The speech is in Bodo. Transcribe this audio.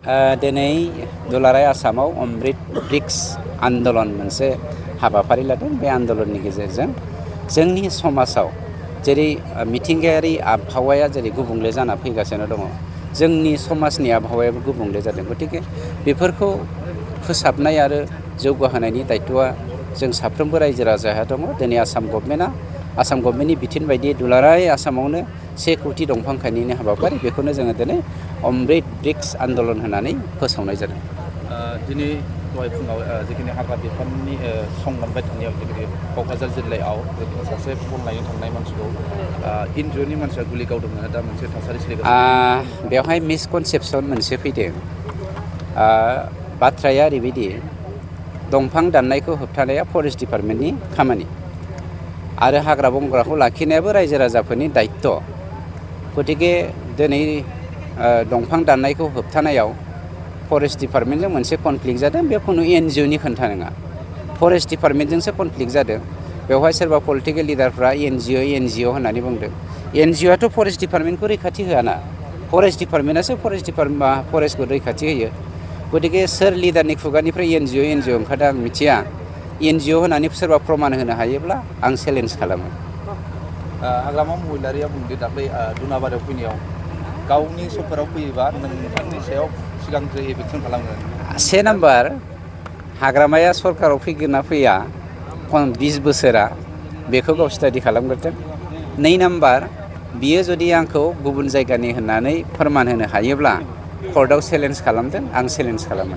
दिनै दुलाराय आसामाव अमृत ब्रिक्स आन्दलन मोनसे हाबाफारि लादों। बे आन्दलननि गेजेरजों जोंनि समाजाव जेरै मिथिंगायारि आबहावाया जेरै गुबुंले जाना फैगासिनो दङ, जोंनि समाजनि आबहावायाबो गुबुंले जादों। गतिके बेफोरखौ फोसाबनाय आरो जौगाहोनायनि दायथ'आ जों साफ्रोमबो रायजो राजाहा दङ। दिनै आसाम गभर्नमेन्टनि बिथोन बायदि दुलाराय आसामावनो 1 कौटि दंफां गायनायनि हाबाफारि, बेखौनो जोङो दिनै अमृत ब्रिक्स आन्दलन होनानै फोसावनाय जादों। दिनै दहाय फुङाव जिखिनि हाग्रा बिफाननि सं मोनबाय थानायाव जिखिनि क'क्राझार जिल्लायाव सासे बन लायनो थांनाय मानसिखौ एनजिअ'नि मानसिया गुलि गावदोंमोन। दा मोनसे थासारि सोलिगासिनो। बेवहाय मिसकनसेपसन मोनसे फैदों। बाथ्राया ओरैबायदि, दंफां दाननायखौ होबथानाया फरेस्ट डिपार्टमेन्टनि खामानि आरो हाग्रा बंग्राखौ लाखिनायाबो रायजो राजाफोरनि दायित्व। गतिके दिनै दंफां दाननायखौ होबथानायाव फरेस्ट डिपार्टमेन्टजों मोनसे कनफ्लिक्ट जादों। बे खुनु एनजिअ'नि खोथा नङा, फरेस्ट डिपार्टमेन्टजोंसो कनफ्लिक्ट जादों। बेवहाय सोरबा पलिटिकेल लिडारफ्रा एनजिअ होननानै बुंदों। एनजिअ'आथ' फरेस्ट डिपार्टमेन्टखौ रैखाथि होआना, फरेस्ट डिपार्टमेन्टआसो फरेस्टखौ रैखाथि होयो। गतिके सोर लिडारनि खुगानिफ्राय एनजिअ ओंखारदों आं मिथिया। एनजिअ होननानै सोरबा प्रमान होनो हायोब्ला आं चेलेन्ज खालामो। हाग्रामा महिलारिया बुंदों दाख्लै दुनाबारियाव फैनायाव गावनि सरकाराव फैयोबा नोंथांनि सायाव सिगांग्रो एभेक्सन खालामगोन। 1 नाम्बार, हाग्रामाया सरकाराव फैगोन ना फैया 20 बोसोरा बेखौ गाव स्टाडि खालामग्रोथों। 2 नाम्बार, बियो जुदि आंखौ गुबुन जायगानि होननानै फोरमान होनो हायोब्ला कर्टआव चेलेन्ज खालामदों, आं चेलेन्ज खालामो।